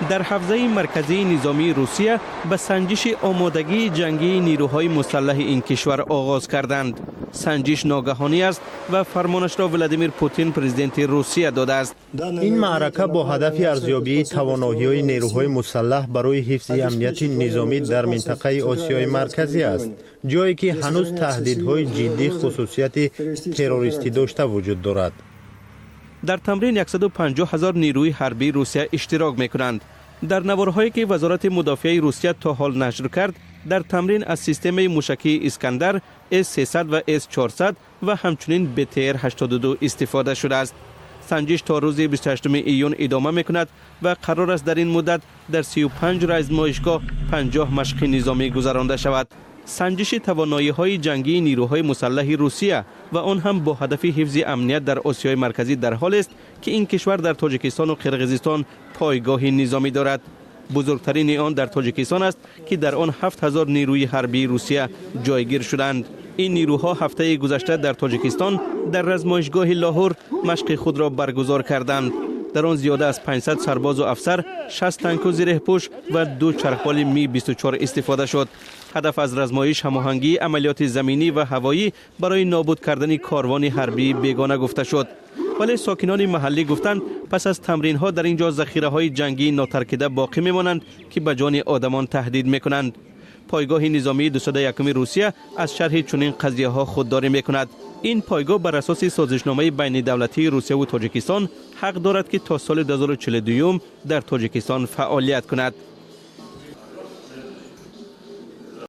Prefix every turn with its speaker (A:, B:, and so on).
A: Дар ҳавзаи марказии низомии Русия ба санҷиши омодагии ҷангии нирӯҳои мусаллаҳи ин кишвар оғоз карданд. Санҷиш ногаҳонӣ аст ва фармонашро Владимир Путин, президенти Русия, додааст.
B: Ин маърака бо ҳадафи арзёбии тавоноҳиҳои нерӯҳои мусаллаҳ барои ҳифзи амнияти низомӣ дар минтақаи Осиёи Марказӣ аст, ҷое ки ҳанӯз таҳдидҳои ҷиддӣ хусусияти террористӣ дошта вуҷуд дорад.
A: Дар тамрин 150 ҳазор нирӯи ҳарбии Русия иштирок мекунанд. Дар наворҳое, ки Вазорати мудофиаи Русия то ҳол нашр кард, дар тамрин аз системаи мушакии Искандар, С-300 ва С-400 ва ҳамчунин БТР 82 истифода шудааст. Санҷиш то рӯзи 28 июн идома мекунад ва қарор аст, дар ин муддат дар 35 размоишгоҳ 50 машқи низомӣ гузаронда шавад. Санҷиши тавоноиҳои ҷангии нирӯҳои мусаллаҳи Русия ва он ҳам бо ҳадафи ҳифзи амният дар Осиёи Марказӣ дар ҳолест, ки ин кишвар дар Тоҷикистону Қирғизистон пойгоҳи низомӣ дорад. Бузургтарини он дар Тоҷикистон аст, ки дар он 7000 нирӯи ҳарбии Русия ҷойгир шуданд. Ин нирӯҳо ҳафтаи гузашта дар Тоҷикистон дар размоишгоҳи Лоҳур машқи худро баргузор карданд. Дар он зиёда аз 500 сарбозу афсар, 60 танку зиреҳпӯш ва ду чархболи Ми 24 истифода шуд. Ҳадаф аз размоиш ҳамоҳангии амалиёти заминӣ ва ҳавоӣ барои нобуд кардани корвони ҳарбии бегона гуфта шуд. Вале сокинони маҳаллӣ гуфтанд, пас аз тамринҳо дар ин ҷо захираҳои ҷангии нотаркида боқӣ мемонанд, ки ба ҷони одамон таҳдид мекунанд. Пойгоҳи низомии 201-уми Русия аз шарҳи чунин қазияҳо худдорӣ мекунад. Ин пойгоҳ бар асоси созишномаи байнидавлатии Русияву Тоҷикистон ҳақ дорад, ки то соли 2042 дар Тоҷикистон фаъолият кунад.